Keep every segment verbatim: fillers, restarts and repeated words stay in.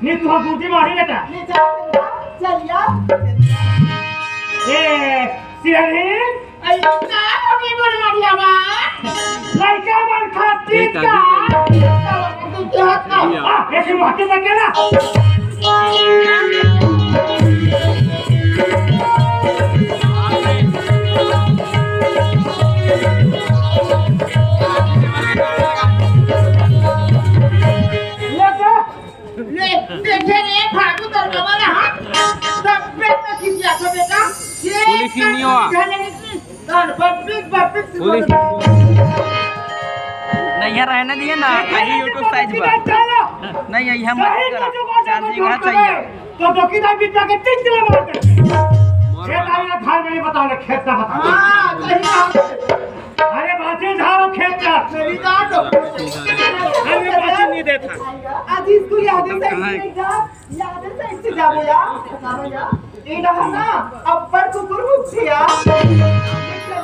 नहीं, तुहां गुर्दी मारी बेटा। ले जा, चल जा। ए, सिरही। अरे, का हो गई मोर मरिया बा? लइका मन खातिर का? आ, एक ही बात है, क्या ना? ले जा। ले, देखे रे, फालतू तोर बाबा ना, हां? तब पेट में खिसिया छो बेटा। ये पुलिस ही नहीं हुआ। घने नहीं, और बब्बिक, बब्बिक पुलिस। नहीं, यहाँ रहने दिए ना, ये अभी YouTube size बा। चलो। नहीं, यही हम कहीं करा। तो जो बात है, charging वो है, चाहिए। तो, तो किधर बिटा के तीन किलो मार दे। ये तारीख घर में नहीं बताओ, खेत का बताओ। हां, सही बात है। अरे बाजी झाड़ो खेत का। मेरी बात हो। अरे बाजी नहीं देता। आज इसको याद है, सही नहीं था। याद है, सही से जाओ यार। जाओ यार। ये रहा ना, अब्बर कुकुर मुझसे यार। चल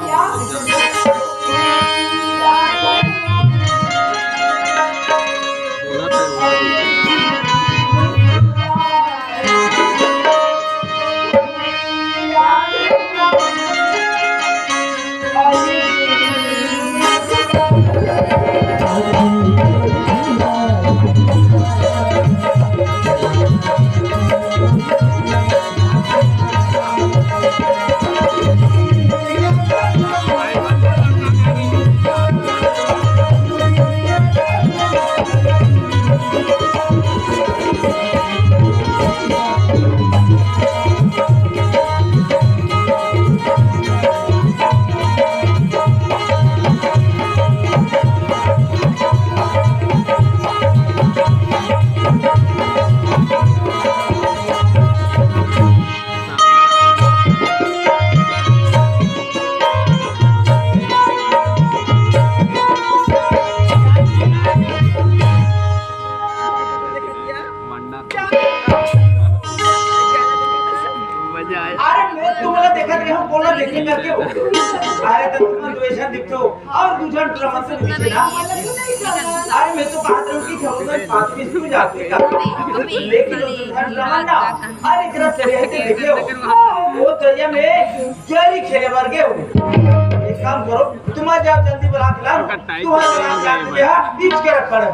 यार। मजा आया। अरे, मैं तुम्हारा देखा रहे हो, बोला देखे करके हो। अरे, तो तुम तो ऐसा दिखते हो। और दू झन ड्रामा से पीछे ना। अरे, मैं तो बात रही हूँ कि हम लोग पाँच बीस क्यों जाते हैं? लेकिन वो दू झन ड्रामा ना, अरे, एक रात चले आते देखे हो। वो दरिया में गहरी खेले बर गए हो। एक काम करो, तुम आ जाओ, जल्दी बुला के लाओ। तुम्हारे नाम जान लिया, बीच के रख पड़े।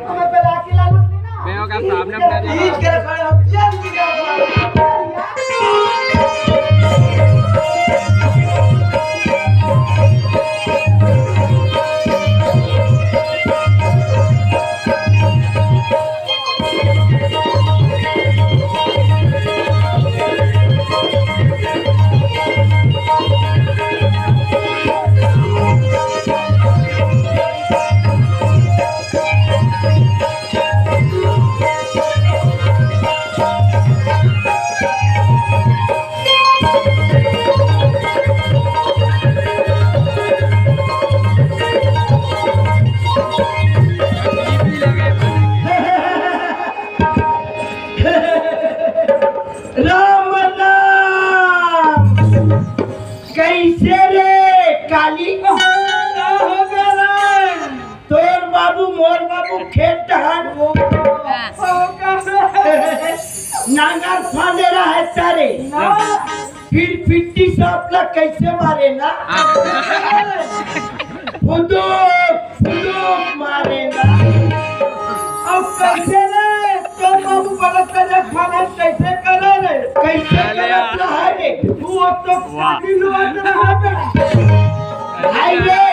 हमें बुला के ला लो ना। मैं ओकर सामने बता दे। बीच के रख पड़े, जल्दी जाओ। राम राम। कैसे रे काली? तोर बाबू मोर बाबू खेत डहर नांगर फांदे रहे तारे। फिर फिट्टी सांप ला कैसे मारे ना? फुदुक फुदुक मारे ना। अब कैसे रे? तोर बाबू गलत करे खाना कैसे करे रे? कैसे गलत रहा रे? तू अब तो वाह। काटी लुआ के रहा बे। हाय रे,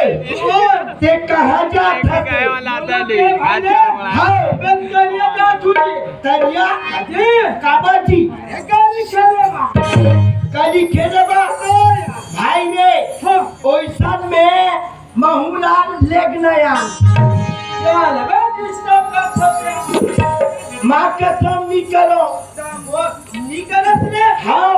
और ते कहाँ जात हस? गए वाला आता नहीं, आज चल बड़ा। हाँ। बंद करिए जा छुट्टी। तरिया? जी। काबा जी? गाड़ी खेले बा। गाड़ी खेले बा? ओए। भाई रे, हाँ। ओइसन में महूला लेग नया। चल, बे, disturb कर सकते। माँ कसम नहीं करो। तो वो नहीं करत रे। हाँ।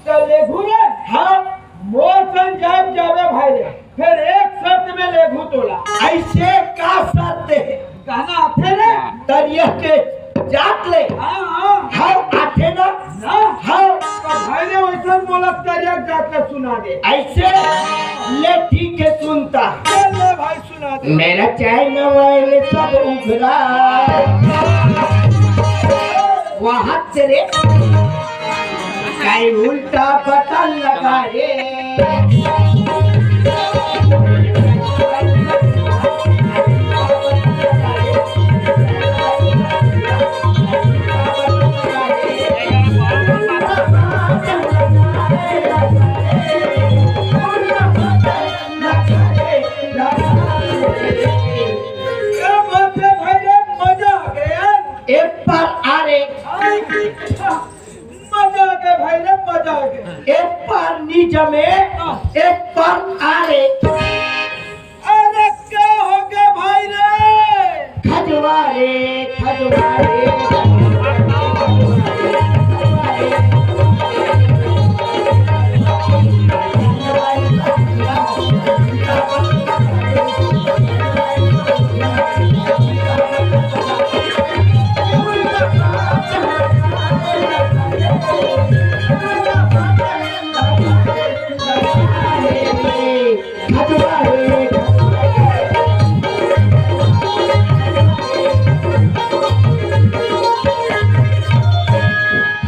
तो लेगू रे। हाँ। मोर संग जाब जाबे भाई रे। फिर एक शर्त में लेगू तोला। ऐसे का शर्त है? गाना आथे रे। तरिया के जात ले। हाँ, हाँ। हाँ, आथे ना? ना। हाँ। तो भाई ने वैसन बोला, तरिया के जात ले सुना दे। ऐसे? ले, ठीक है, सुनता। चल ले भाई, सुना दे। मेरा चैन मोबाइल सब उघरा। रे, काई उल्टा बटन लगा रे। क्या बात है भाई रे, मजा आ गया यार। एक बार आ रे। मजा आ गया भाई रे, मजा आ गया। एक बार नी जमे, एक बार आ रे। अरे क्या हो गया भाई रे? खजवा रे, खजवा रे।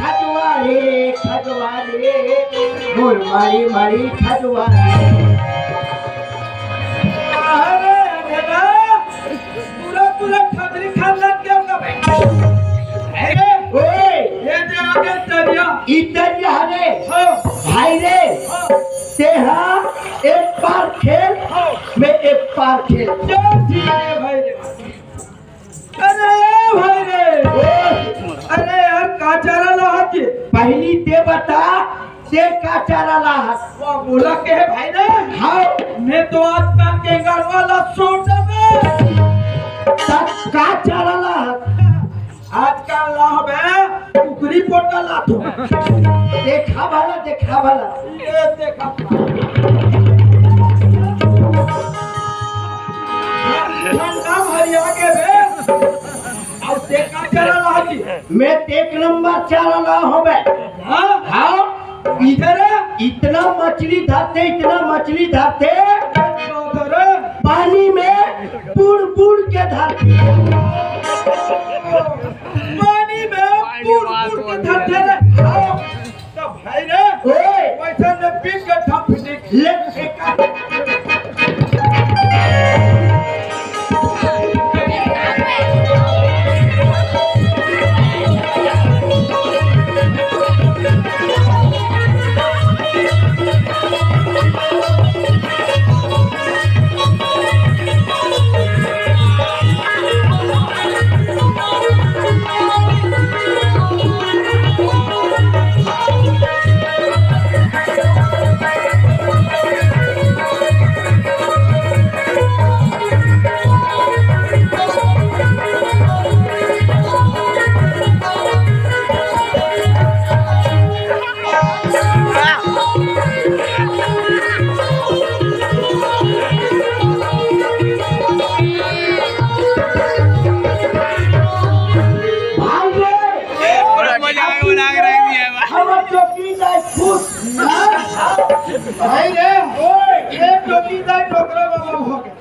खजवा रे, खजवा रे, मोर मारी मारी खजवा रे। अरे अंधेरा, पूरा पूरा खतरी खानदान के होगा भाई। अरे ओए, ये दे आगे तरिया। ई तरिया रे। हाँ। भाई रे, हाँ। तेहा एक पार खेल, हाँ। मैं एक पार खेल। चल ठीक है भाई रे। अरे ए भाई रे। ओए। अरे यार, का चारा लाहत के? पहली ते बता, ते का चारा लाहत? वाह, बोला के है भाई रे? हाँ। मैं तो आजकल के गढ़ वाला सोटा में। तब का चारा लाहत? आजकल लाहबे कुकरी पोटा लाथो। देखा भला, देखा भला। ये देखा। ठंडा भरिया के बे। अब ते का चारा लाहत? मैं एक नंबर चारा लाहबे। हाँ? हाँ। इधर इतना मछली धरते, इतना मछली धरते, पानी में बुड़ बुड़ के धरते। पानी में बुड़ बुड़ के धरते रे। तो भाई रे, ओए। वैसे में पीट के ठप फिटिक। ले, एक भाई रे, पूरा मजा आके बना के रख दिया है भाई। हमर चौकीदार खुश। भाई रे, ओए, ये चौकीदार डोकरा बाबा हो गए।